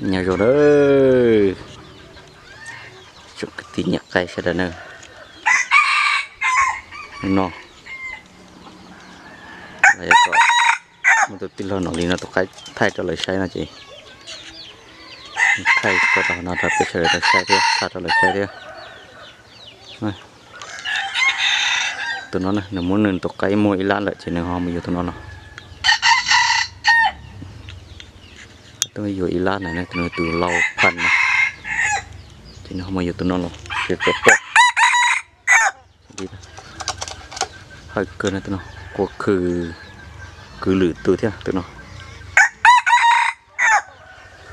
Nyob zoo nawb tsoom kwv tij nyiam qaib sawv daws na. Hnub no los yog kom muaj tus tij laug Nom Lis no tus qaib thaij rau lawv saib no ces thaij tso rau no rau peb sawv daws tau saib thiab xa rau lawv saib thiab. Tus no nws muab nws tus qaib muag ib lab lawm ces nws ho mus yuav tus no los. Twb yuav ib lab na, tus no tus lau phaj na, ces nws ho mus yuav tus no los ces tau tuaj. Hawj kawg na, tus no qua khw kwv lwm tus thiab tus no.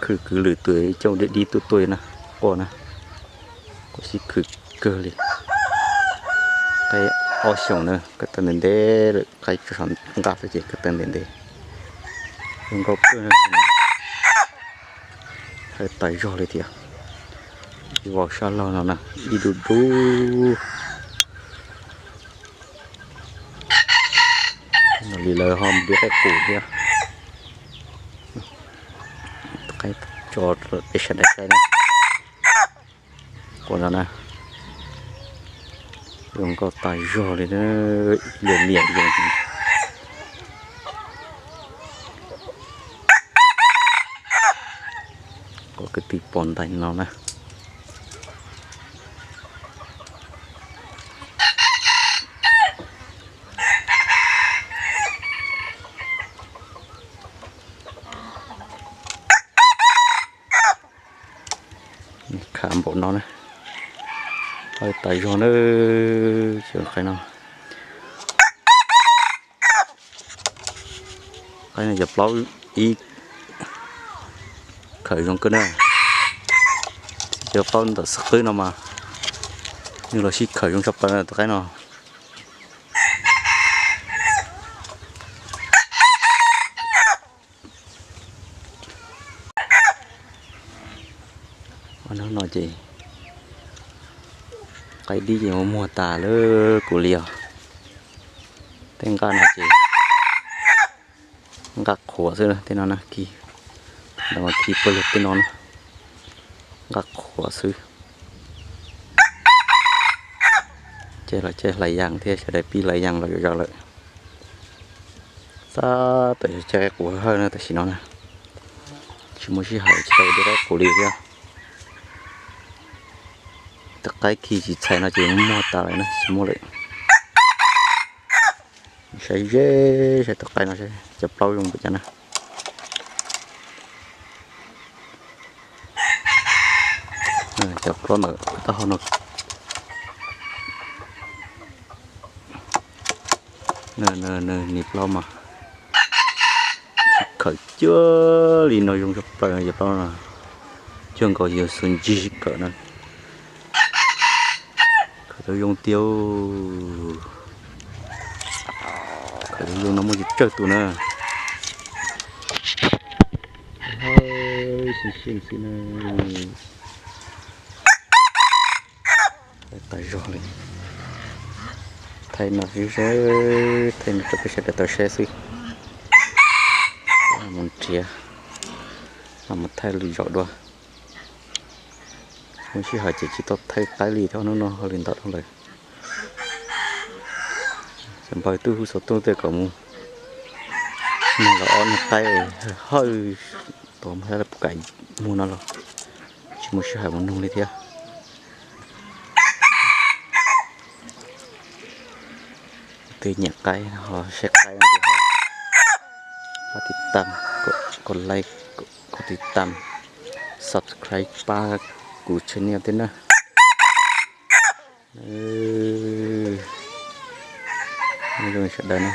Khw kwv lwm tus coj dib dib tuaj tuaj na, qua na, qua sib khw kawg li. Qaib ob xyoos na, ko taw ntev ntev lawm, qaib tso nqaj xwb ces ko taw ntev ntev. Zoo nkauj kawg na. Hawj tas zog li thiab. Ib vauv sab laug no na, ib dub dub. Nom Lis lawv ho npia qaib qus thiab. Qaib tso peb sawv daws saib na. Qua no na, zoo nkauj tas zog li, ib lwm liam zoo. Kom kwv tij pom ntais no na. Khav npaum no na. Hawj tas zog na. Qaib no cov plaub ib khawm zoo kawg na. Cov plaub ntawm xwb qwb no mas nws los sib khawm zoo tshaj plaws tus qaib no. Hnub no ces qaib dib ces muag tas lawm kuv li os. Tej nqaj no ces nqaj qhuav xwb, tej no na, khi, ntawd mas khi pawg lug tej no na, nqaj qhuav xwb. Caij los caij hlais yas thiab, sawv daws pib hlais yas los zom zaws lawm. Tab tom caij qaib qus hawj na tam sim no na, tsis muaj sij hawm tsis tau ua dua qaib qus li thiab. Tej qaib khi tsis txhais no ces muag tas lawm na, tsis muaj lawm. Saib ze, saib tus qaib no, cov plaub zoo npaum cas na. Cov plaub ntawm taub hau no, nws plaub mas sib khawm cuag li no zoo tshaj plaws, cov plaub no cuag nkaus yog xuas ntsig sib khawm na. Khawm tau zoo tiag. Khawm tau zoo no muaj tsawg tus na. Siv siv na. Tas zog li. Thaij no xwb, thaij no rau peb sawv daws tau saib xwb. Mus nrhiav, mus thaij lwm zaus dua. Muaj sij hawm ces tsis tau thaij qaib li thiab, hnub no ho li ntawd dhau lawm. Cov npawg tub hub xov tooj tej kom mus nug los ob niag qaib hawj, tos muab saib puas kam muag no los tsis muaj sij hawm mus nug li thiab. Tus nyiam qaib ho saib qaib no ces ho pab tiv tam, kom like, kom tiv tam, subscribe pab kuv channel thiab na. Nyob zoo sawv daws na.